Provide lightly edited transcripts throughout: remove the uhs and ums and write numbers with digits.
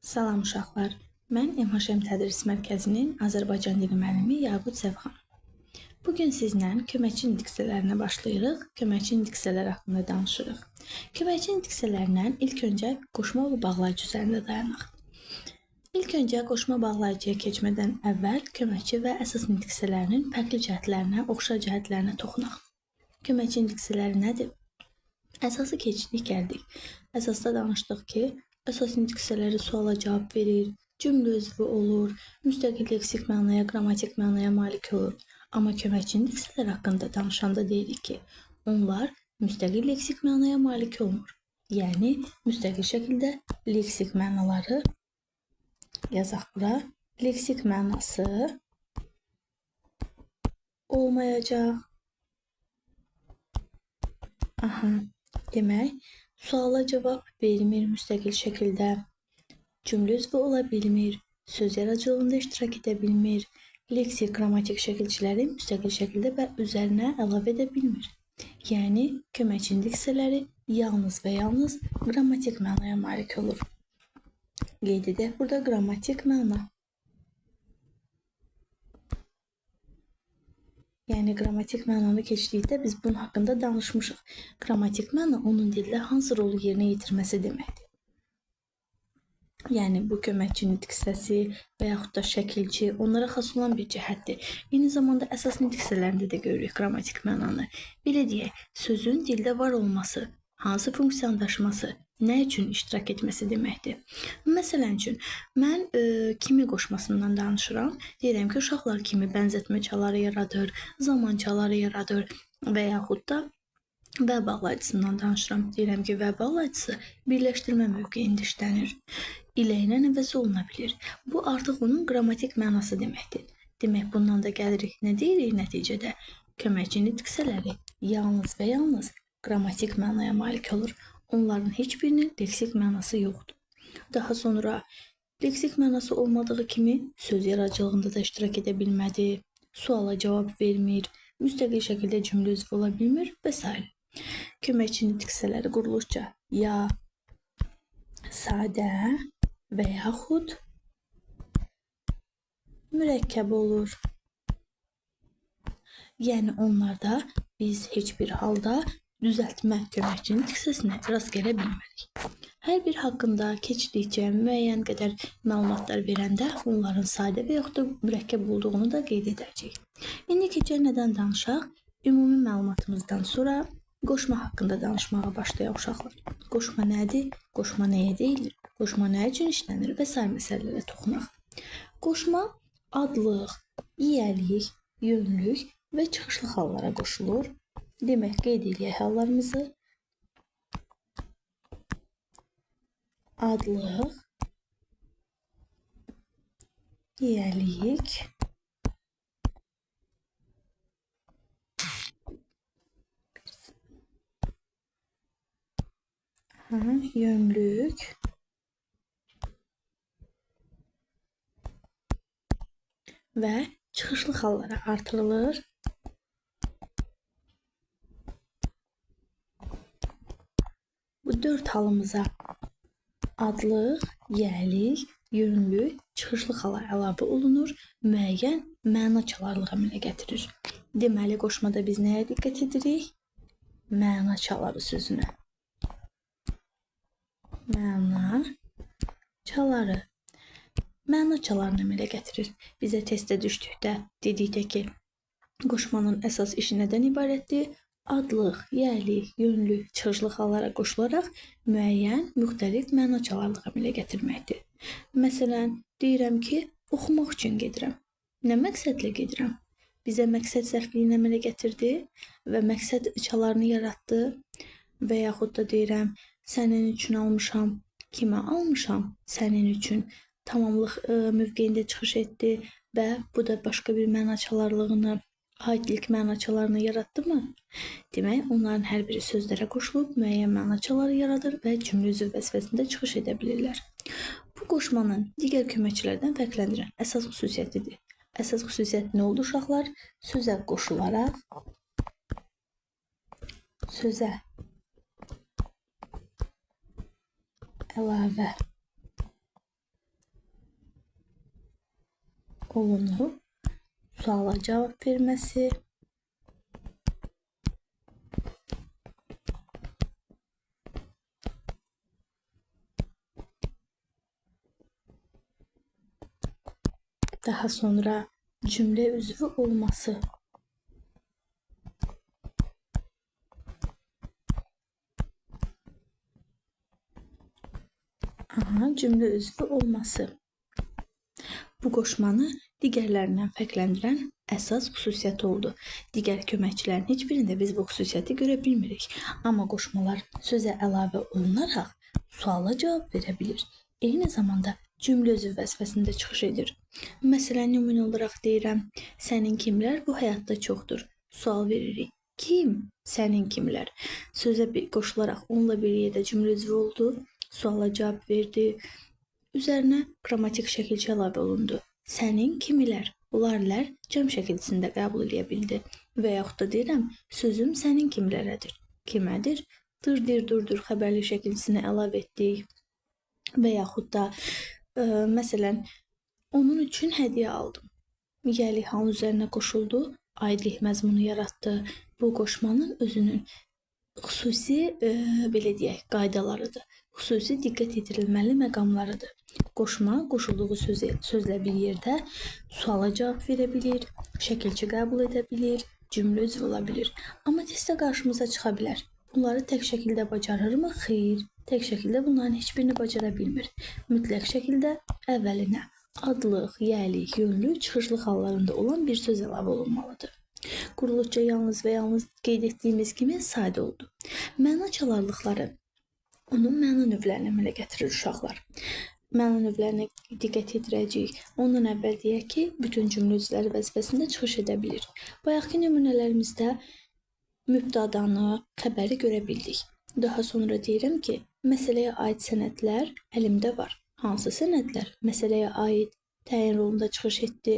Salam uşaqlar. Mən MHM Tədris Mərkəzinin Azərbaycan dili müəllimi Yaqut Səvxanova. Bugün sizlə köməkçi nitq hissələrinə başlayırıq. Köməkçi nitq hissələri haqqında danışırıq. Köməkçi nitq hissələrindən ilk öncə qoşma və bağlayıcı üzərində dayanaq. İlk öncə qoşma bağlayıcıya keçmədən əvvəl köməkçi və əsas nitq hissələrinin fərqli cəhətlərinə, oxşar cəhətlərinə toxunaq. Köməkçi nitq hissələri nədir? Əsası keçdik, gəldik. Əsasda danışdıq ki, əsas nitq hissələri suala cavab verir, cümlə üzvü olur, müstəqil leksik mənaya, qrammatik mənaya malik olur. Amma köməkçi nitq hissələri haqqında danışanda deyirik ki, onlar müstəqil leksik mənaya malik olmur. Yəni, müstəqil şəkildə leksik mənaları yazaq bura. Leksik mənası olmayacaq. Aha, demək, suala cavab vermir müstəqil şəkildə, cümlə üzvü ola bilmir, söz yaradıcılığında iştirak edə bilmir, leksik, qrammatik şəkilçiləri müstəqil şəkildə və üzərinə əlavə edə bilmir. Yəni, köməkçi nitq hissələri yalnız və yalnız qrammatik mənaya malik olur. Qeyd edək burada qrammatik məna. Yəni, qrammatik mənanı keçdikdə biz bunun haqqında danışmışıq. Qrammatik məna onun dildə hansı rolu yerinə yetirməsi deməkdir. Yəni, bu köməkçi nitq hissəsi və yaxud da şəkilçi onlara xas olan bir cəhətdir. Eyni zamanda əsas nitq hissələrində də görürük qrammatik mənanı. Belə deyək, sözün dildə var olması, hansı funksiyanı daşıması, nə üçün iştirak etməsi deməkdir. Məsələn üçün, mən kimi qoşmasından danışıram. Deyirəm ki, uşaqlar kimi bənzətmə çaları yaradır, zaman çaları yaradır və yaxud da və bağlayıcısından danışıram. Deyirəm ki, və bağlayıcısı birləşdirmə mövqeyində işlənir. İlə ilə əvəz oluna bilir. Bu artıq onun qrammatik mənası deməkdir. Demək, bundan da gəlirik. Nə deyirik nəticədə? Köməkçi nitq hissələri yalnız və yalnız qrammatik mənaya malik olur. Onların heç birinin leksik mənası yoxdur. Daha sonra leksik mənası olmadığı kimi söz yaradıcılığında da iştirak edə bilmədi, suala cavab vermir, müstəqil şəkildə cümlə üzvü ola bilmir və s. Köməkçi nitq hissələri quruluşca ya sadə və yaxud mürəkkəb olur. Yəni onlarda biz heç bir halda düzəltmə köməkçi nitq hissəsinə rast gələ bilmərik. Hər bir haqqında keçdikcə müəyyən qədər məlumatlar verəndə onların sadə və yaxud da mürəkkəb olduğunu da qeyd edəcəyik. İndi keçək nədən danışaq? Ümumi məlumatımızdan sonra qoşma haqqında danışmağa başlayaq uşaqlar. Qoşma nədir? Qoşma nəyə deyilir? Qoşma nə üçün işlənir? Və sair məsələlərə toxunaq. Qoşma adlıq, yiyəlik, yönlük və çıxışlı hallara qoşulur. Demək, qeyd eləyək hallarımızı. Adlıq, yiyəlik, yönlük və çıxışlı hallara artırılır. Bu dörd halımıza adlıq, yiyəlik, yönlük, çıxışlı hala əlavə olunur, müəyyən məna çalarlıq əmələ gətirir. Deməli, qoşmada biz nəyə diqqət edirik? Məna çaları sözünə. Məna çaları. Məna çalarını əmələ gətirir. Bizə testə düşdükdə, dedikdə ki, qoşmanın əsas işi nədən ibarətdir? Adlıq, yiyəlik, yönlük, çıxışlı hallara qoşularaq müəyyən, müxtəlif məna çalarlıq əmələ gətirməkdir. Məsələn, deyirəm ki, oxumaq üçün gedirəm. Nə məqsədlə gedirəm? Bizə məqsəd zərfliyini əmələ gətirdi və məqsəd çalarını yaratdı və yaxud da deyirəm, sənin üçün almışam. Kimə almışam? Sənin üçün. Tamamlıq mövqeyində çıxış etdi və bu da başqa bir məna çalarlığını, aidlik məna çalarını yaratdı mı? Demək, onların hər biri sözlərə qoşulub müəyyən məna çaları yaradır və cümlə üzvü vəzifəsində çıxış edə bilirlər. Bu qoşmanın digər köməkçilərdən fərqləndirən əsas xüsusiyyətidir. Əsas xüsusiyyət nə oldu uşaqlar? Sözə qoşularaq, sözə əlavə olunub, suala cavab verməsi, daha sonra cümlə üzvü olması. Aha, cümlə üzvü olması. Bu qoşmanı digərlərindən fərqləndirən əsas xüsusiyyət oldu. Digər köməkçilərin heç birində biz bu xüsusiyyəti görə bilmirik. Amma qoşmalar sözə əlavə olunaraq suala cavab verə bilir. Eyni zamanda cümlə üzvü vəzifəsində çıxış edir. Məsələn, nümunə olaraq deyirəm, sənin kimlər bu həyatda çoxdur. Sual veririk. Kim? Sənin kimlər? Sözə bir qoşularaq onunla bir yerdə cümlə üzvü oldu, suala cavab verdi. Üzərinə qrammatik şəkilçi əlavə olundu. Sənin kimilər? Bunlar cəm şəkilçisində qəbul eləyə bildi. Və yaxud da deyirəm, sözüm sənin kimlərədir. Kimədir? Dır, dir, durdur xəbərli şəkilçisinə əlavə etdik. Və yaxud da məsələn, onun üçün hədiyyə aldım. Yəli halın üzərinə qoşuldu, aidlik məzmunu yaratdı. Bu qoşmanın özünün xüsusi, belə deyək, qaydalarıdır. Xüsusi diqqət yetirilməli məqamlarıdır. Qoşma, qoşulduğu sözlə bir yerdə suala cavab verə bilir, şəkilçi qəbul edə bilir, cümlə üzvü ola bilir. Amma testdə qarşımıza çıxa bilər. Bunları tək şəkildə bacarırmı? Xeyr. Tək şəkildə bunların heç birini bacara bilmir. Mütləq şəkildə əvvəlinə adlıq, yəlik, yönlü, çıxışlıq hallarında olan bir söz əlavə olunmalıdır. Quruluşca yalnız və yalnız qeyd etdiyimiz kimi sadə oldu. Məna çalarlıqları onun məna növlərini əmələ gətirir uşaqlar. Məna növlərinə diqqət yetirəcəyik. Ondan əvvəl deyək ki, bütün cümlə üzvləri vəzifəsində çıxış edə bilir. Bayaqki nümunələrimizdə mübtədanı, xəbəri görə bildik. Daha sonra deyirəm ki, məsələyə aid sənədlər əlimdə var. Hansı sənədlər? Məsələyə aid təyin rolunda çıxış etdi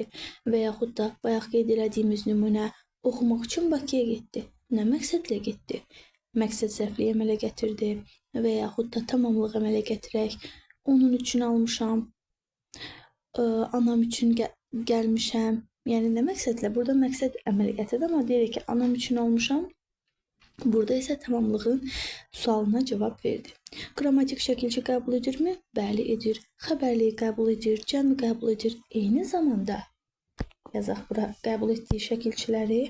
və yaxud da bayaq qeyd elədiyimiz nümunə oxumaq üçün Bakıya getdi. Nə məqsədlə getdi? Məqsəd səhvliyi əmələ gətirdi və yaxud da tamamlıq əmələ gətirək. Onun üçün almışam, anam üçün gəlmişəm. Yəni nə məqsədlə? Burada məqsəd əmələ gətirdi, amma deyirik ki, anam üçün almışam. Burada isə tamamlığın sualına cavab verdi. Qrammatik şəkilçi qəbul edirmi? Bəli, edir. Xəbərliyi qəbul edir, cəmi qəbul edir. Eyni zamanda yazaq bura qəbul etdiyi şəkilçiləri.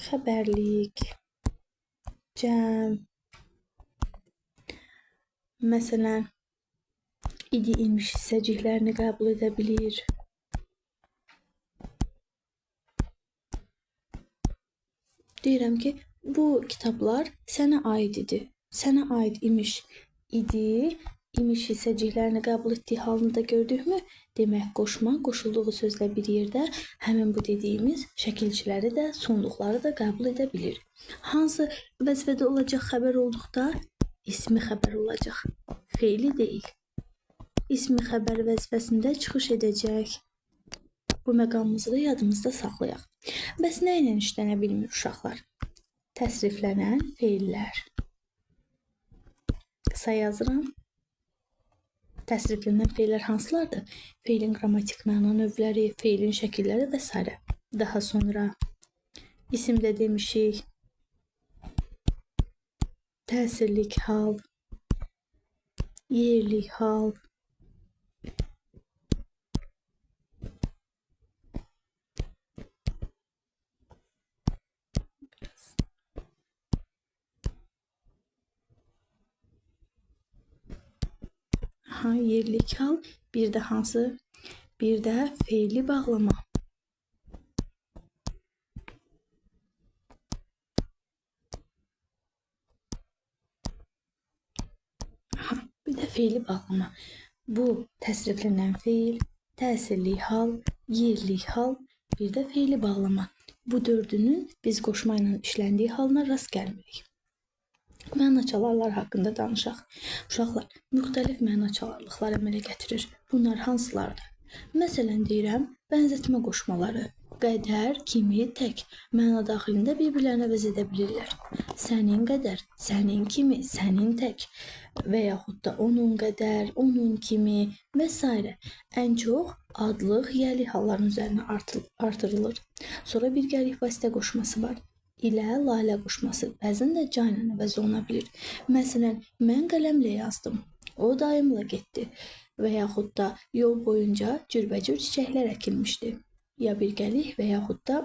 Xəbərlik, cəm, məsələn, idi, imiş hissəciklərini qəbul edə bilir. Deyirəm ki, bu kitablar sənə aid idi. Sənə aid imiş, idi, imiş hissəciklərini qəbul etdiyi halını da gördükmü? Demək, qoşma, qoşulduğu sözlə bir yerdə həmin bu dediyimiz şəkilçiləri də, sonluqları da qəbul edə bilir. Hansı vəzifədə olacaq xəbər olduqda? İsmi xəbər olacaq, feili deyil. İsmi xəbər vəzifəsində çıxış edəcək. Bu məqamımızı da yadımızda saxlayaq. Bəs nə ilə işlənə bilmir uşaqlar? Təsriflənən feillər. Qısa yazıram. Təsriflənən feillər hansılardır? Feilin qrammatik məna növləri, feilin şəkilləri və s. Daha sonra isimdə demişik. Təsirlik hal, yerlik hal, yerlik hal, bir də hansı? Bir də feili bağlama. Aha, bir də feili bağlama. Bu təsriflənən feil, təsirli hal, yerlik hal, bir də feili bağlama. Bu dördünün biz qoşma ilə işləndiyi halına rast gəlmirik. Məna çalarlar haqqında danışaq. Uşaqlar, müxtəlif məna çalarlıqlar əmələ gətirir. Bunlar hansılardır? Məsələn, deyirəm, bənzətmə qoşmaları. Qədər, kimi, tək məna daxilində bir-birlərini əvəz edə bilirlər. Sənin qədər, sənin kimi, sənin tək və yaxud da onun qədər, onun kimi və s. Ən çox adlıq, yəli halların üzərinə artırılır. Sonra birgəlik vasitə qoşması var. İlə, lalə qoşması bəzən də ca ilə əvəz oluna bilir. Məsələn, mən qələmlə yazdım, o dayımla getdi və yaxud da yol boyunca cürbəcür çiçəklər əkilmişdi. Ya birgəlik və yaxud da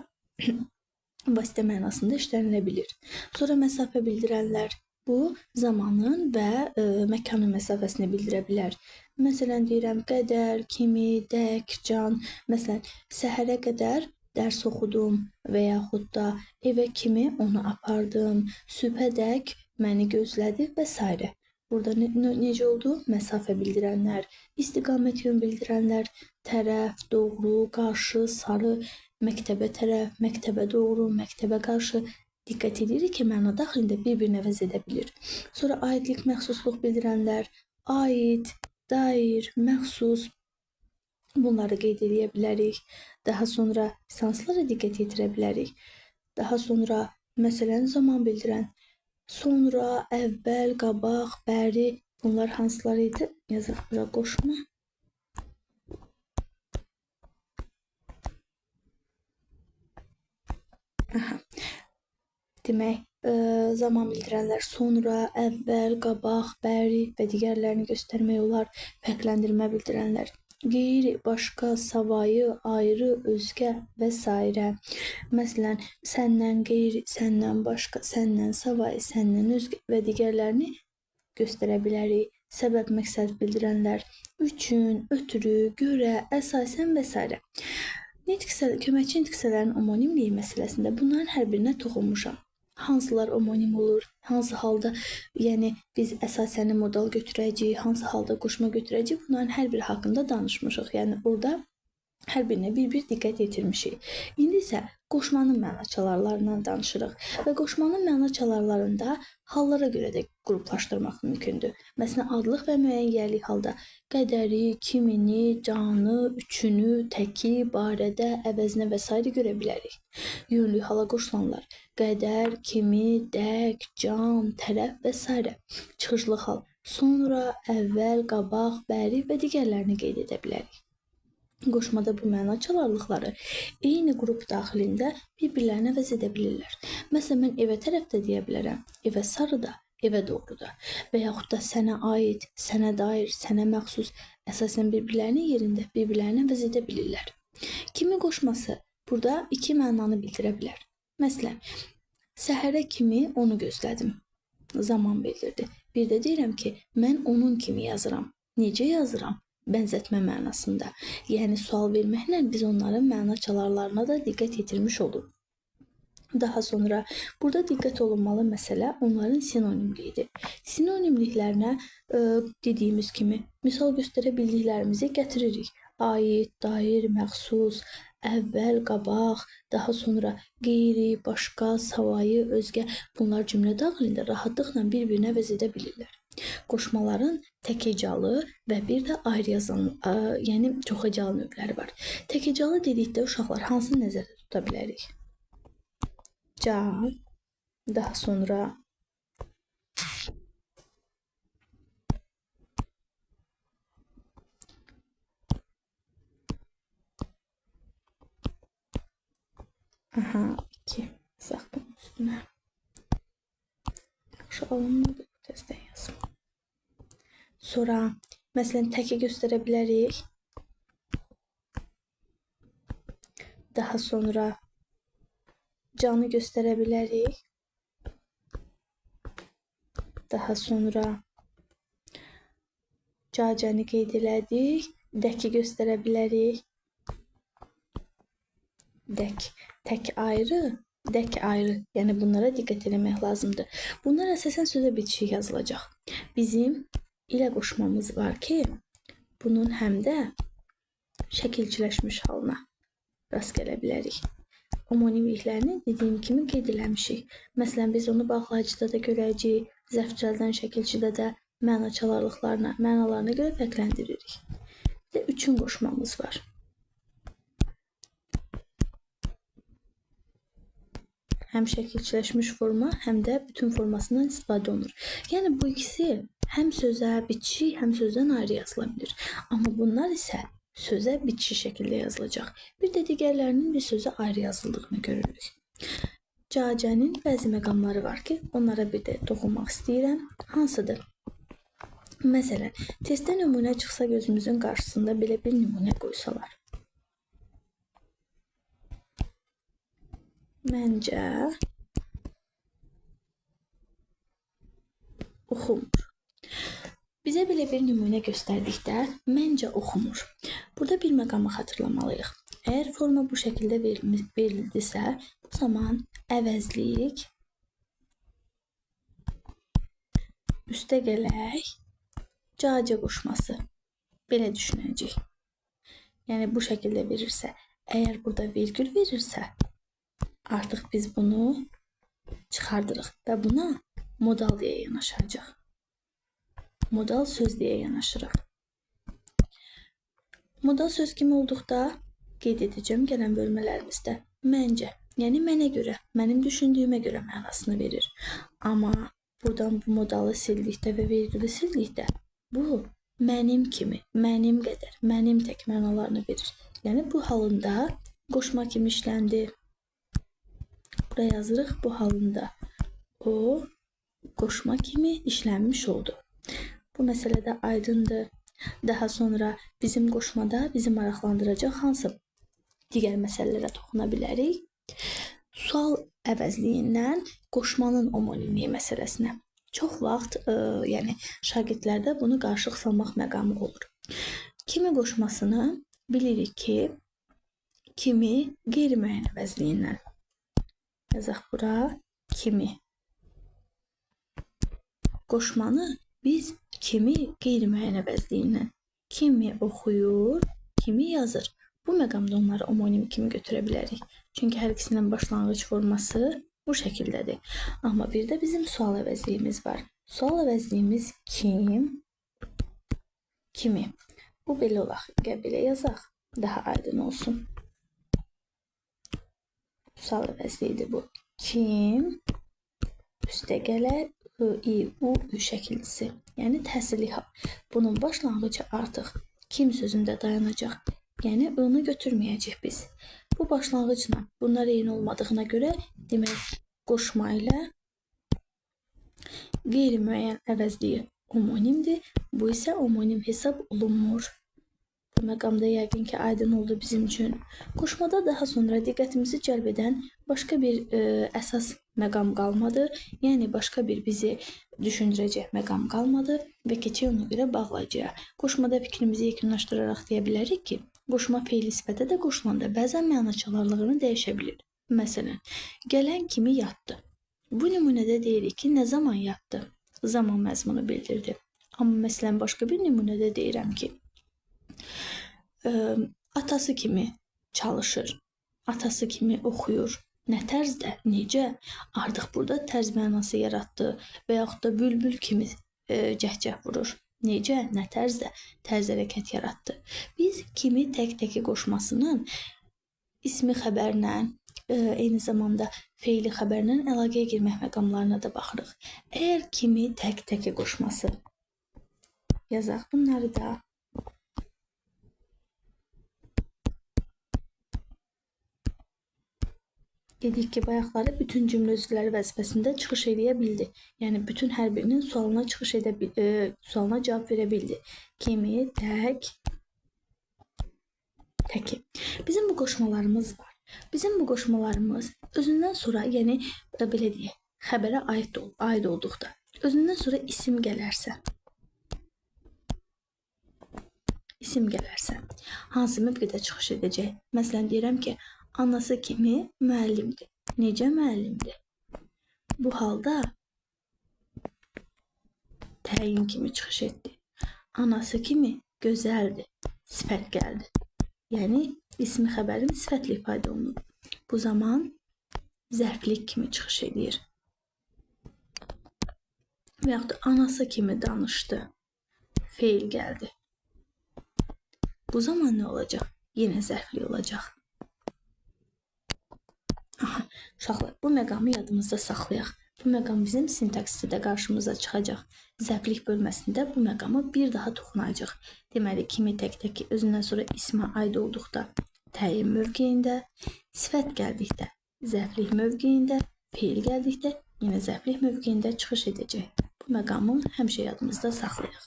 vasitə mənasında işlənilə bilir. Sonra məsafə bildirənlər bu zamanın və məkanın məsafəsini bildirə bilər. Məsələn, deyirəm, qədər, kimi, dək, can. Məsələn, səhərə qədər dərs oxudum və yaxud da evə kimi onu apardım, sübhədək məni gözlədi və s. Burada necə oldu? Məsafə bildirənlər, istiqamət yön bildirənlər, tərəf, doğru, qarşı, sarı, məktəbə tərəf, məktəbə doğru, məktəbə qarşı. Diqqət edirik ki, məna daxilində bir-birini əvəz edə bilir. Sonra aidlik, məxsusluq bildirənlər, aid, dair, məxsus, bunları qeyd edə bilərik. Daha sonra hansılara diqqət yetirə bilərik? Daha sonra, məsələn, zaman bildirən, sonra, əvvəl, qabaq, bəri, bunlar hansılar idi? Yazaq bura qoşma. Aha. Demək, zaman bildirənlər sonra, əvvəl, qabaq, bəri və digərlərini göstərmək olar. Fərqləndirmə bildirənlər qeyri, başqa, savayı, ayrı, özgə və s. Məsələn, səndən qeyri, səndən başqa, səndən savayı, səndən özgə və digərlərini göstərə bilərik. Səbəb, məqsəd bildirənlər üçün, ötürü, görə, əsasən və s. Köməkçi nitq hissələrinin omonimliyi məsələsində bunların hər birinə toxunmuşam. Hansılar omonim olur, hansı halda, yəni biz əsasən modal götürəcəyik, hansı halda qoşma götürəcəyik, bunların hər biri haqqında danışmışıq. Yəni orada hər birinə bir-bir diqqət yetirmişik. İndi isə qoşmanın məna çalarlarından danışırıq və qoşmanın məna çalarlarında hallara görə də qruplaşdırmaq mümkündür. Məsələn, adlıq və müəyyən yərlik halda qədəri, kimini, canı, üçünü, təki, barədə, əvəzinə və s. görə bilərik. Yönlük hala qoşulanlar qədər, kimi, dək, can, tərəf və s. Çıxışlı hal sonra, əvvəl, qabaq, bəri və digərlərini qeyd edə bilərik. Qoşmada bu məna çalarlıqları eyni qrup daxilində bir-birlərini əvəz edə bilirlər. Məsələn, mən evə tərəfdə deyə bilərəm, evə sarıda, evə doğruda və yaxud da sənə aid, sənə dair, sənə məxsus əsasən bir-birlərinin yerində bir-birlərini əvəz edə bilirlər. Kimi qoşması burada iki mənanı bildirə bilər. Məsələn, səhərə kimi onu gözlədim, zaman bildirdi. Bir də deyirəm ki, mən onun kimi yazıram. Necə yazıram? Bənzətmə mənasında. Yəni, sual verməklə biz onların məna çalarlarına da diqqət yetirmiş oluruq. Daha sonra burada diqqət olunmalı məsələ onların sinonimliyidir. Sinonimliklərinə dediyimiz kimi misal göstərə bildiklərimizi gətiririk. Aid, dair, məxsus, əvvəl, qabaq, daha sonra qeyri, başqa, savayı, özgə bunlar cümlə daxilində rahatlıqla bir-birini əvəz edə bilirlər. Qoşmaların təkecalı və bir də ayrı yazan, yəni çoxecalı növləri var. Təkecalı dedikdə uşaqlar hansını nəzərdə tuta bilərik? Ca, daha sonra aha, 2 yazaq bunun üstünə. Yaxşı alınmadı, təzdən yazım. Sonra, məsələn, təki göstərə bilərik. Daha sonra canı göstərə bilərik. Daha sonra cacəni qeyd elədik. Dəki göstərə bilərik. Dək, tək ayrı, dək ayrı. Yəni bunlara diqqət eləmək lazımdır. Bunlar əsasən sözə bitişik yazılacaq. Bizim ilə qoşmamız var ki, bunun həm də şəkilçiləşmiş halına rast gələ bilərik. Omonimliklərini dediyim kimi qeyd eləmişik. Məsələn, biz onu bağlayıcıda da görəcəyik, zərf cəldən şəkilçidə də məna çalarlıqlarına, mənalarına görə fərqləndiririk. Bir də üçün qoşmamız var. Həm şəkilçiləşmiş forma, həm də bütün formasından istifadə olunur. Yəni bu ikisi həm sözə bitişik, həm sözdən ayrı yazıla bilir. Amma bunlar isə sözə bitişik şəkildə yazılacaq. Bir də digərlərinin bir sözə ayrı yazıldığını görürük. Cacənin bəzi məqamları var ki, onlara bir də toxunmaq istəyirəm. Hansıdır? Məsələn, testdə nümunə çıxsa gözümüzün qarşısında belə bir nümunə qoysalar. Məncə oxumur. Bizə belə bir nümunə göstərdikdə məncə oxumur. Burada bir məqamı xatırlamalıyıq. Əgər forma bu şəkildə verildisə, bu zaman əvəzlik üstə gələk cacə qoşması. Belə düşünəcəyik. Yəni bu şəkildə verirsə, əgər burada virgül verirsə, artıq biz bunu çıxardırıq və buna modal deyə yanaşacaq. Modal söz deyə yanaşırıq. Modal söz kimi olduqda qeyd edəcəm gələn bölmələrimizdə. Məncə, yəni mənə görə, mənim düşündüyümə görə mənasını verir. Amma buradan bu modalı sildikdə və virgülü sildikdə bu mənim kimi, mənim qədər, mənim tək mənalarını verir. Yəni bu halında qoşma kimi işləndi. Buraya yazırıq, bu halında o qoşma kimi işlənmiş oldu. Bu məsələ də aydındır. Daha sonra bizim qoşmada bizi maraqlandıracaq hansı digər məsələlərə toxuna bilərik? Sual əvəzliyindən qoşmanın omonimliyi məsələsinə. Çox vaxt yəni şagirdlərdə bunu qarışıq salmaq məqamı olur. Kimi qoşmasını bilirik ki, kimi qeyri-müəyyən əvəzliyindən. Yazaq bura kimi. Qoşmanı biz kimi qeyri-müəyyən əvəzliyindən. Kimi oxuyur, kimi yazır. Bu məqamda onları omonim kimi götürə bilərik. Çünki hər ikisinin başlanğıc forması bu şəkildədir. Amma bir də bizim sual əvəzliyimiz var. Sual əvəzliyimiz kim, kimi. Bu belə olaq. Gəl belə yazaq. Daha aydın olsun. Sual əvəzliyidir bu. Kim, üstə gələr I, U, Ü şəkillisi. Yəni təsirli hal. Bunun başlanğıcı artıq kim sözündə dayanacaq. Yəni I-nı götürməyəcək biz. Bu başlanğıcla bunlar eyni olmadığına görə demək qoşma ilə qeyri-müəyyən əvəzliyi omonimdir. Bu isə omonim hesab olunmur. Bu məqamda yəqin ki, aydın oldu bizim üçün. Qoşmada daha sonra diqqətimizi cəlb edən başqa bir əsas məqam qalmadı. Yəni başqa bir bizi düşündürəcək məqam qalmadı və keçək ona görə bağlayacağıq. Qoşmada fikrimizi yekunlaşdıraraq deyə bilərik ki, qoşma feili sifətə də qoşulanda bəzən məna çalarlığını dəyişə bilir. Məsələn, gələn kimi yatdı. Bu nümunədə deyirik ki, nə zaman yatdı? Zaman məzmunu bildirdi. Amma məsələn, başqa bir nümunədə deyirəm ki, atası kimi çalışır, atası kimi oxuyur. Nə tərzdə, necə? Artıq burada tərz mənası yaratdı və yaxud da bülbül kimi cəhcəh vurur. Necə, nə tərzdə? Tərz hərəkət yaratdı. Biz kimi tək-təki qoşmasının ismi xəbərlə, eyni zamanda feili xəbərlə əlaqəyə girmək məqamlarına da baxırıq. Əgər kimi tək-təki qoşması yazaq bunları da. Dedik ki, bayaqları bütün cümlə üzvləri vəzifəsində çıxış eləyə bildi. Yəni bütün hər birinin sualına çıxış edə sualına cavab verə bildi. Kimi, tək, təki. Bizim bu qoşmalarımız var. Bizim bu qoşmalarımız özündən sonra, yəni belə deyək, xəbərə aid olduqda, özündən sonra isim gələrsə, hansı mövqedə çıxış edəcək? Məsələn, deyirəm ki, anası kimi müəllimdir. Necə müəllimdir? Bu halda təyin kimi çıxış etdi. Anası kimi gözəldir. Sifət gəldi. Yəni ismi xəbərim sifətlə ifadə olunub. Bu zaman zərflik kimi çıxış edir. Və yaxud da anası kimi danışdı. Feil gəldi. Bu zaman nə olacaq? Yenə zərflik olacaq. Aha, uşaqlar, bu məqamı yadımızda saxlayaq. Bu məqam bizim sintaksdə də qarşımıza çıxacaq. Zərflik bölməsində bu məqama bir daha toxunacaq. Deməli, kimi tək-tək özündən sonra ismə aid olduqda təyin mövqeyində, sifət gəldikdə zərflik mövqeyində, feil gəldikdə yenə zərflik mövqeyində çıxış edəcək. Bu məqamı həmişə yadımızda saxlayaq.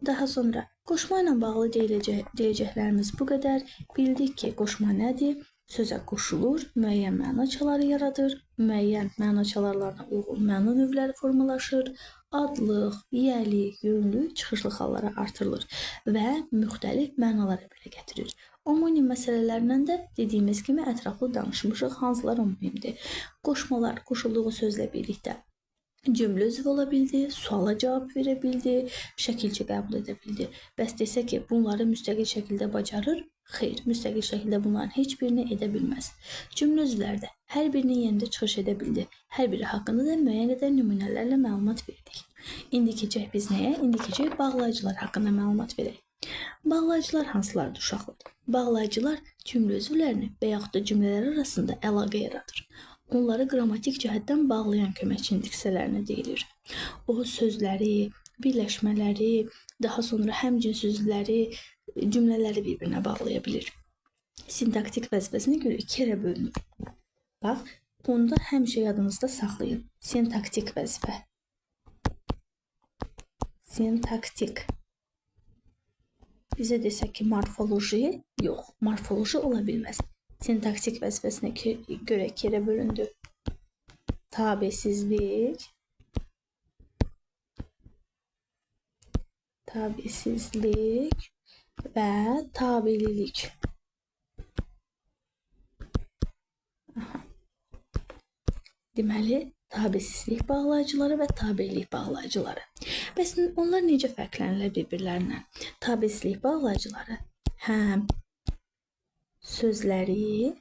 Daha sonra qoşma ilə bağlı deyəcəklərimiz bu qədər. Bildik ki, qoşma nədir? Sözə qoşulur, müəyyən məna çaları yaradır, müəyyən məna çalarlarına uyğun məna növləri formalaşır, adlıq, yiyəli, yönlü, çıxışlı hallara artırılır və müxtəlif mənalar əmələ gətirir. Omonim məsələlərindən də dediyimiz kimi ətraflı danışmışıq, hansılar omonimdir. Qoşmalar qoşulduğu sözlə birlikdə cümlə üzvü ola bildi, suala cavab verə bildi, şəkilçi qəbul edə bildi. Bəs desə ki, bunları müstəqil şəkildə bacarır? Xeyr, müstəqil şəkildə bunların heç birini edə bilməz. Cümlə üzvləri də hər birinin yerində çıxış edə bildi. Hər biri haqqında da müəyyən qədər nümunələrlə məlumat verdik. İndi keçək biz nəyə? İndi keçək bağlayıcılar haqqında məlumat verək. Bağlayıcılar hansılardır uşaqlar? Bağlayıcılar cümlə üzvlərini və yaxud da cümlələr arasında əlaqə yaradır. Onları qrammatik cəhətdən bağlayan köməkçi hissələrinə deyilir. O sözləri, birləşmələri, daha sonra həmcins üzvləri, cümlələri bir-birinə bağlaya bilir. Sintaktik vəzifəsinə görə iki yerə bölünür. Bax, bunu da həmişə yadınızda saxlayın. Sintaktik vəzifə. Sintaktik. Bizə desək ki, morfoloji, yox, morfoloji ola bilməz. Sintaktik vəzifəsinə görə iki yerə bölündü. Tabesizlik, tabesizlik və tabelilik. Aha. Deməli, tabesizlik bağlayıcıları və tabelik bağlayıcıları. Bəs onlar necə fərqlənirlər bir-birlərindən? Tabesizlik bağlayıcıları həm sözləri,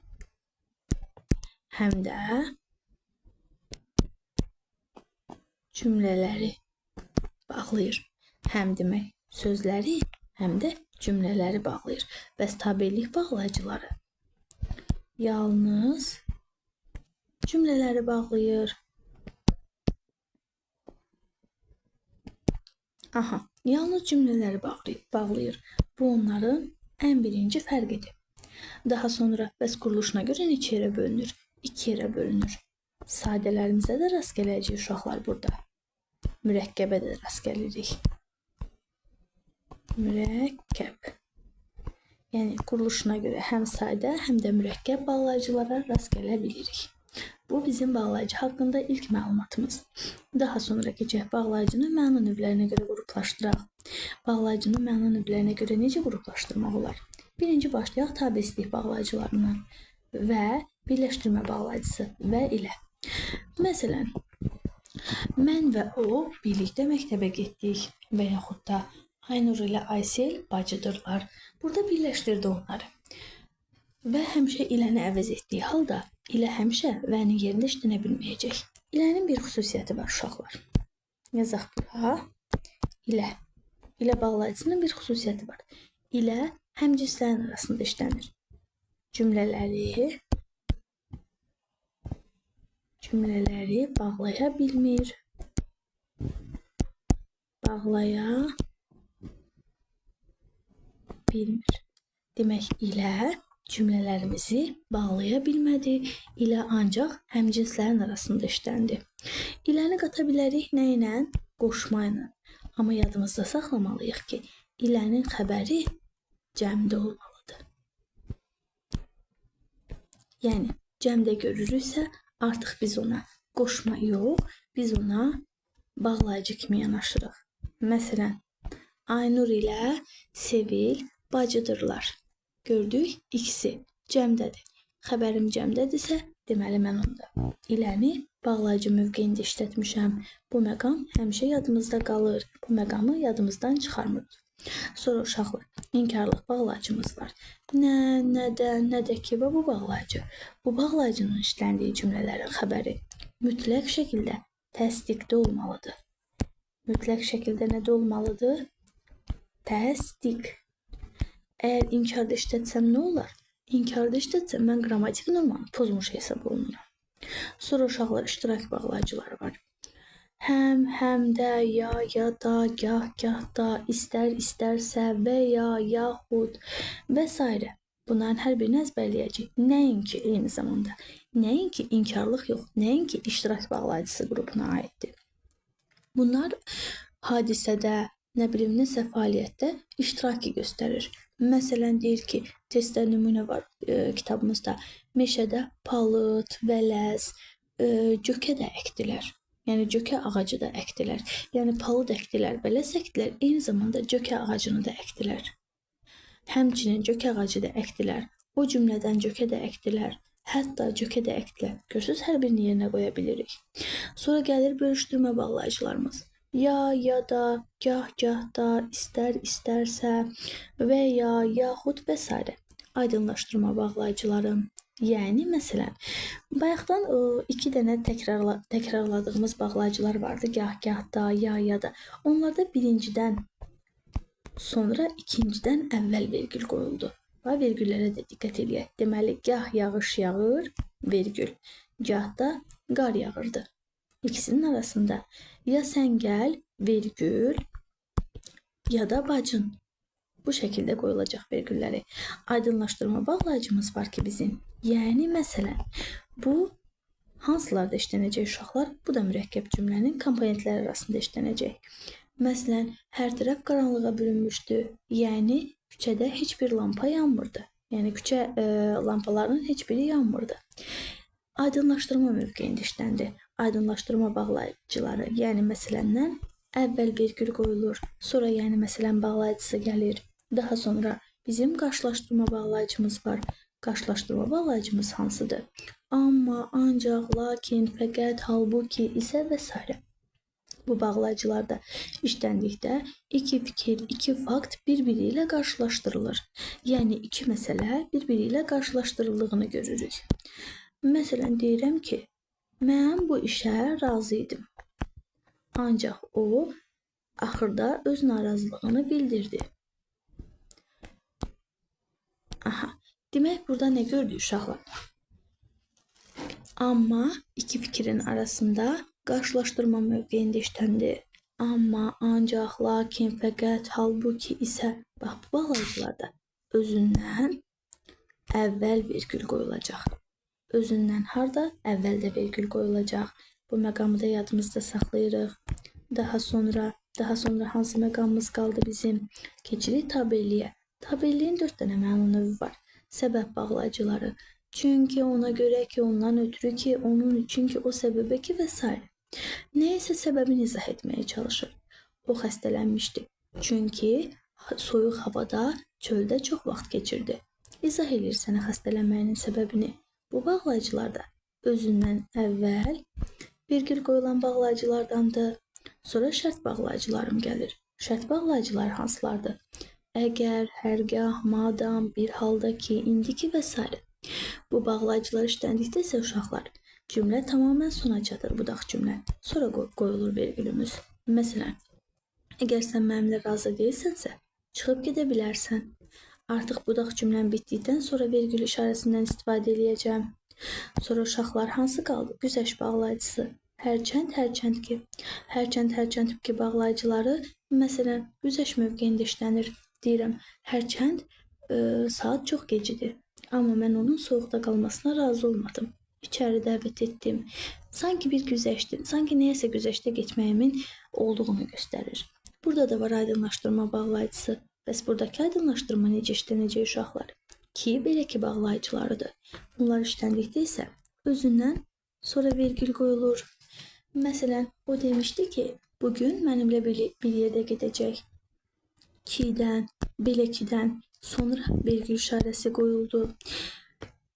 həm də cümlələri bağlayır. Həm demək sözləri, həm də cümlələri bağlayır. Bəs tabelik bağlayıcıları yalnız cümlələri bağlayır. Aha, yalnız cümlələri bağlayır. Bu onların ən birinci fərqidir. Daha sonra bəs quruluşuna görə neçə yerə bölünür? İki yerə bölünür. Sadələrimizə də rast gələcək uşaqlar burada. Mürəkkəbə də rast gəlirik. Mürəkkəb. Yəni quruluşuna görə həm sadə, həm də mürəkkəb bağlayıcılara rast gələ bilirik. Bu bizim bağlayıcı haqqında ilk məlumatımız. Daha sonra keçək bağlayıcını məna növlərinə görə qruplaşdıraq. Bağlayıcını məna növlərinə görə necə qruplaşdırmaq olar? Birinci başlayaq tabesizlik bağlayıcılarından və birləşdirmə bağlayıcısı və ilə. Məsələn, mən və o birlikdə məktəbə getdik və yaxud da Aynur ilə Aysel bacıdırlar. Burada birləşdirdi onları. Və həmişə iləni əvəz etdiyi halda ilə həmişə vənin yerində işlənə bilməyəcək. İlənin bir xüsusiyyəti var uşaqlar. Yazaq bura. İlə. İlə bağlayıcısının bir xüsusiyyəti var. İlə həmcinslərin arasında işlənir. Cümlələri bağlaya bilmir. Bağlaya bilmir. Demək, ilə cümlələrimizi bağlaya bilmədi. İlə ancaq həmcinslərin arasında işləndi. İləni qata bilərik nə ilə? Qoşma ilə. Amma yadımızda saxlamalıyıq ki, ilənin xəbəri cəmdə olmalıdır. Yəni, cəmdə görürüksə, artıq biz ona qoşma yox, biz ona bağlayıcı kimi yanaşırıq. Məsələn, Aynur ilə Sevil bacıdırlar. Gördük, ikisi cəmdədir. Xəbərim cəmdədirsə, deməli mən onda iləni bağlayıcı mövqeyində işlətmişəm. Bu məqam həmişə yadımızda qalır. Bu məqamı yadımızdan çıxarmırıq. Sonra uşaqlar, inkarlıq bağlayıcımız var. Nə, nədə, nədə ki və bu bağlayıcı. Bu bağlayıcının işləndiyi cümlələrin xəbəri mütləq şəkildə təsdiqdə olmalıdır. Mütləq şəkildə nədə olmalıdır? Təsdiq. Əgər inkarda işlətsəm nə olar? İnkarda işlətsəm, mən qrammatik normanı pozmuş hesab olunuram. Sonra uşaqlar iştirak bağlayıcıları var. Həm, həm də, ya, ya da, gah, gah da, istər, istərsə və ya, yaxud və s. Bunların hər birini əzbərləyəcəyik. Nəinki eyni zamanda, nəinki inkarlıq yox, nəinki iştirak bağlayıcısı qrupuna aiddir. Bunlar hadisədə, nə bilim, nəsə fəaliyyətdə iştiraki göstərir. Məsələn, deyir ki, testdə nümunə var kitabımızda. Meşədə palıd, vələz, cökə də əkdilər. Yəni, cökə ağacı da əkdilər. Yəni, palıd əkdilər, vələz əkdilər, eyni zamanda cökə ağacını da əkdilər. Həmçinin cökə ağacı da əkdilər. O cümlədən cökə də əkdilər. Hətta cökə də əkdilər. Görürsünüz, hər birini yerinə qoya bilirik. Sonra gəlir bölüşdürmə bağlayıcılarımız. Ya, ya da, gah, gah da, istər, istərsə və ya, yaxud və s. Aydınlaşdırma bağlayıcıları. Yəni, məsələn, bayaqdan iki dənə təkrarladığımız bağlayıcılar vardı. Gah, gah da, ya, ya da. Onlarda birincidən sonra ikincidən əvvəl vergül qoyuldu. Bax, vergüllərə də diqqət eləyək. Deməli, gah yağış yağır, vergül, gah da qar yağırdı. İkisinin arasında ya sən gəl, vergül, ya da bacın. Bu şəkildə qoyulacaq vergülləri. Aydınlaşdırma bağlayıcımız var ki bizim. Yəni, məsələn, bu hansılarda işlənəcək uşaqlar? Bu da mürəkkəb cümlənin komponentləri arasında işlənəcək. Məsələn, hər tərəf qaranlığa bürünmüşdü. Yəni, küçədə heç bir lampa yanmırdı. Yəni, küçə lampalarının heç biri yanmırdı. Aydınlaşdırma mövqeyində işləndi. Aydınlaşdırma bağlayıcıları, yəni məsələndən əvvəl vergül qoyulur, sonra yəni məsələn bağlayıcısı gəlir. Daha sonra bizim qarşılaşdırma bağlayıcımız var. Qarşılaşdırma bağlayıcımız hansıdır? Amma, ancaq, lakin, fəqət, halbuki, isə və s. Bu bağlayıcılarda işləndikdə iki fikir, iki fakt bir-biri ilə qarşılaşdırılır. Yəni, iki məsələ bir-biri ilə qarşılaşdırıldığını görürük. Məsələn, deyirəm ki, mən bu işə razı idim. Ancaq o, axırda öz narazılığını bildirdi. Aha, demək, burada nə gördük uşaqlar? Amma iki fikrin arasında qarşılaşdırma mövqeyində işləndi. Amma, ancaq, lakin, fəqət, halbuki isə, bax, bu bağlayıcılarda özündən əvvəl vergül qoyulacaq. Özündən harda? Əvvəldə vergül qoyulacaq. Bu məqamı da yadımızda saxlayırıq. Daha sonra hansı məqamımız qaldı bizim? Keçirik tabelliyə. Tabelliyin 4 dənə məna növü var. Səbəb bağlayıcıları. Çünki, ona görə ki, ondan ötürü ki, onun üçün ki, o səbəbə ki və s. Nəysə səbəbini izah etməyə çalışır. O xəstələnmişdi. Çünki soyuq havada, çöldə çox vaxt keçirdi. İzah eləyir sənə xəstələnməyinin səbəbini. Bu bağlayıcılarda özündən əvvəl vergül qoyulan bağlayıcılardandır. Sonra şərt bağlayıcılarım gəlir. Şərt bağlayıcılar hansılardır? Əgər, hərgah, madam, bir halda ki, indiki və s. Bu bağlayıcılar işləndikdə isə uşaqlar, cümlə tamamilə sona çatır, budaq cümlə. Sonra qoyulur vergülümüz. Məsələn, əgər sən mənimlə razı deyilsənsə, çıxıb gedə bilərsən. Artıq budaq cümləm bitdikdən sonra vergül işarəsindən istifadə eləyəcəm. Sonra uşaqlar hansı qaldı? Güzəşt bağlayıcısı. Hərçənd, hərçənd ki. Hərçənd, hərçənd ki bağlayıcıları, məsələn, güzəşt mövqeyində işlənir. Deyirəm, hərçənd saat çox gecidir. Amma mən onun soyuqda qalmasına razı olmadım. İçəri dəvət etdim. Sanki bir güzəştin, sanki nəyəsə güzəştə getməyimin olduğunu göstərir. Burada da var aydınlaşdırma bağlayıcısı. Bəs buradakı aydınlaşdırma necə işlənəcək uşaqlar? Ki, belə ki bağlayıcılarıdır. Bunlar işləndikdə isə özündən sonra vergül qoyulur. Məsələn, o demişdi ki, bugün mənimlə bir yerdə gedəcək. Kidən, belə kidən sonra vergül işarəsi qoyuldu.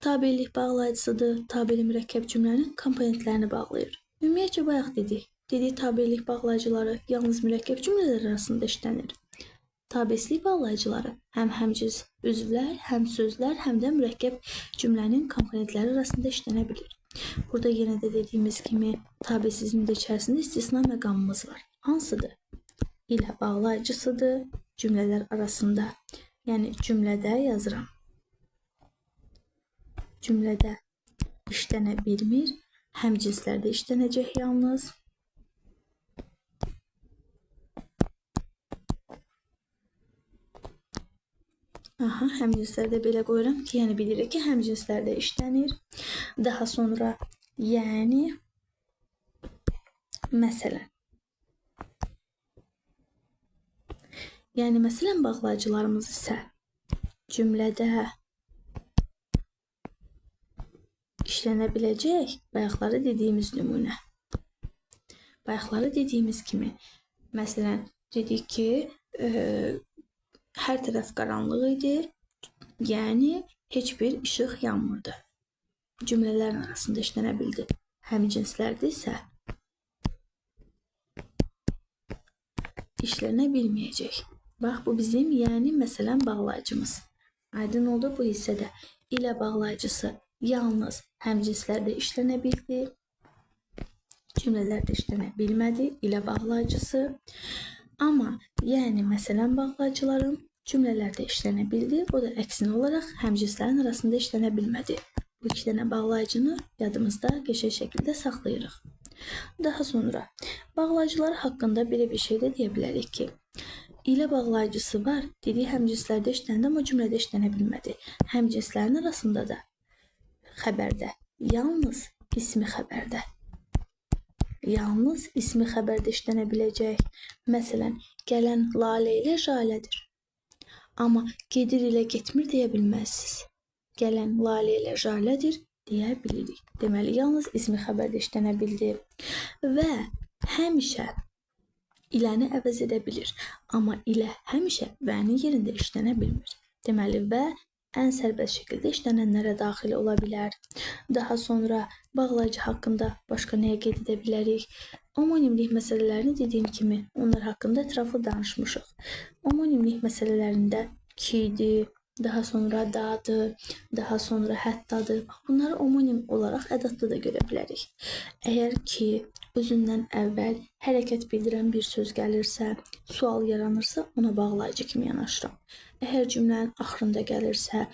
Tabelik bağlayıcısıdır. Tabeli mürəkkəb cümlənin komponentlərini bağlayır. Ümumiyyətcə, bayaq dedik. Dedik, tabelik bağlayıcıları yalnız mürəkkəb cümlələr arasında işlənir. Tabeslik bağlayıcıları həm həmciz üzvlər, həm sözlər, həm də mürəkkəb cümlənin komponentləri arasında işlənə bilir. Burada yenə də dediyimiz kimi tabesizmin də içərisində istisna məqamımız var. Hansıdır? İlə bağlayıcısıdır cümlələr arasında. Yəni cümlədə yazıram. cümlədə işlənə bilmir. Həmcinslərdə işlənəcək yalnız. Aha, həmcinslərdə belə qoyuram ki, yəni bilirik ki, həmcinslərdə işlənir. Daha sonra, yəni, məsələn. Yəni, məsələn, bağlayıcılarımız isə cümlədə işlənə biləcək bayaqları dediyimiz nümunə. Bayaqları dediyimiz kimi, məsələn, dedik ki, hər tərəf qaranlıq idi, yəni heç bir işıq yanmırdı. Cümlələrin arasında işlənə bildi. Həmcinslərdə isə işlənə bilməyəcək. Bax, bu bizim, yəni, məsələn, bağlayıcımız. Aydın oldu bu hissədə. İlə bağlayıcısı yalnız həmcinslərdə işlənə bildi, cümlələrdə işlənə bilmədi, ilə bağlayıcısı. Amma, yəni, məsələn, bağlayıcılarım cümlələrdə işlənə bildi, o da əksinə olaraq həmcinslərin arasında işlənə bilmədi. Bu iki dənə bağlayıcını yadımızda qəşəng şəkildə saxlayırıq. Daha sonra, bağlayıcılar haqqında belə bir şey də deyə bilərik ki, ilə bağlayıcısı var, dediyi həmcinslərdə işləndi, amma cümlədə işlənə bilmədi. Həmcinslərin arasında da xəbərdə, yalnız ismi xəbərdə. Yalnız ismi xəbərdə işlənə biləcək. Məsələn, gələn Lalə ilə Jalədir. Amma gedir ilə getmir deyə bilməzsiniz. Gələn Lalə ilə Jalədir deyə bilirik. Deməli, yalnız ismi xəbərdə işlənə bildi. Və həmişə iləni əvəz edə bilir. Amma ilə həmişə vənin yerində işlənə bilmir. Deməli, və ən sərbəst şəkildə işlənənlərə daxil ola bilər. Daha sonra bağlayıcı haqqında başqa nəyə qeyd edə bilərik? Omonimlik məsələlərini dediyim kimi onlar haqqında ətraflı danışmışıq. Omonimlik məsələlərində ki-dir, daha sonra dadır, daha sonra həttadır. Bax, bunları omonim olaraq ədadda da görə bilərik. Əgər ki, özündən əvvəl hərəkət bildirən bir söz gəlirsə, sual yaranırsa, ona bağlayıcı kimi yanaşıram. Əgər cümlənin axırında gəlirsə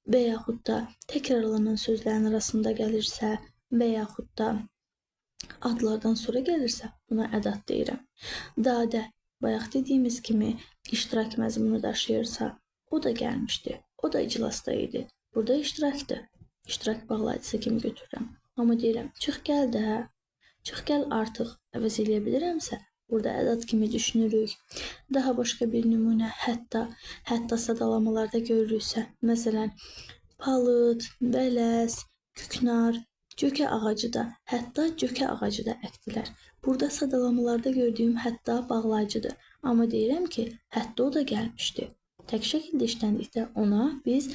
və yaxud da təkrarlanan sözlərin arasında gəlirsə və yaxud da adlardan sonra gəlirsə, buna ədad deyirəm. Dadə, bayaq dediyimiz kimi iştirak məzmunu daşıyırsa, o da gəlmişdi, o da iclasda idi. Burada iştirakdır, iştirak bağlayıcısı kimi götürürəm. Amma deyirəm, çıx gəl də, çıx gəl artıq əvəz eləyə bilirəmsə, burada ədad kimi düşünürük. Daha başqa bir nümunə, hətta sadalamalarda görürüksə, məsələn, palıd, bələs, küknar, cökə ağacı da, hətta cökə ağacı da əkdilər. Burada sadalamalarda gördüyüm hətta bağlayıcıdır. Amma deyirəm ki, hətta o da gəlmişdi. Tək şəkildə işləndikdə ona biz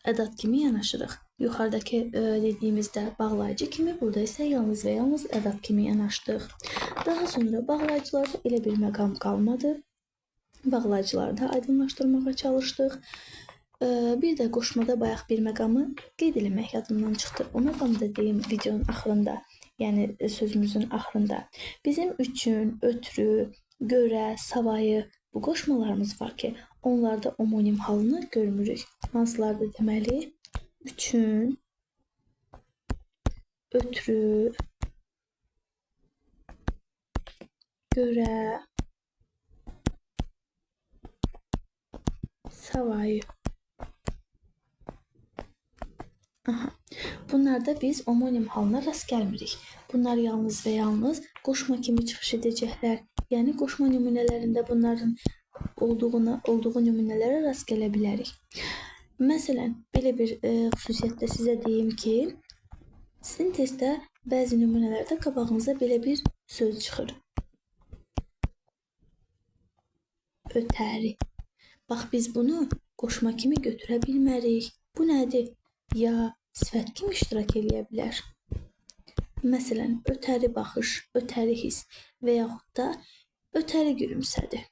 ədad kimi yanaşırıq. Yuxarıdakı dediyimizdə bağlayıcı kimi, burada isə yalnız və yalnız ədad kimi yanaşdıq. Daha sonra bağlayıcılarda elə bir məqam qalmadı. Bağlayıcıları da aydınlaşdırmağa çalışdıq. Bir də qoşmada bayaq bir məqamı qeyd eləmək yadımdan çıxdı. O məqamı da deyim videonun axırında, yəni sözümüzün axırında. Bizim üçün, ötrü, görə, savayı bu qoşmalarımız var ki, onlarda omonim halını görmürük. Hansılarda deməli? Üçün, ötrü, görə, savayı. Aha. Bunlarda biz omonim halına rast gəlmirik. Bunlar yalnız və yalnız qoşma kimi çıxış edəcəklər. Yəni qoşma nümunələrində bunların olduğu nümunələrə rast gələ bilərik. Məsələn, belə bir xüsusiyyətdə sizə deyim ki, sizin testdə bəzi nümunələrdə qabağınıza belə bir söz çıxır. Ötəri. Bax, biz bunu qoşma kimi götürə bilmərik. Bu nədir? Ya sifət kimi iştirak eləyə bilər. Məsələn, ötəri baxış, ötəri his və yaxud da ötəri gülümsədi.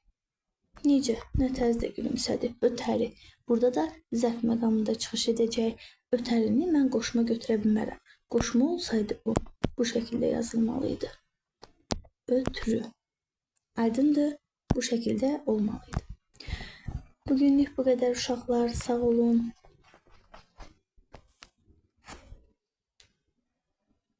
Necə? Nə tərzdə gülümsədi? Ötəri. Burada da zərf məqamında çıxış edəcək. Ötərini mən qoşma götürə bilmərəm. Qoşma olsaydı bu şəkildə yazılmalı idi. Ötrü. Aydındır? Bu şəkildə olmalı idi. Bugünlük bu qədər uşaqlar. Sağ olun.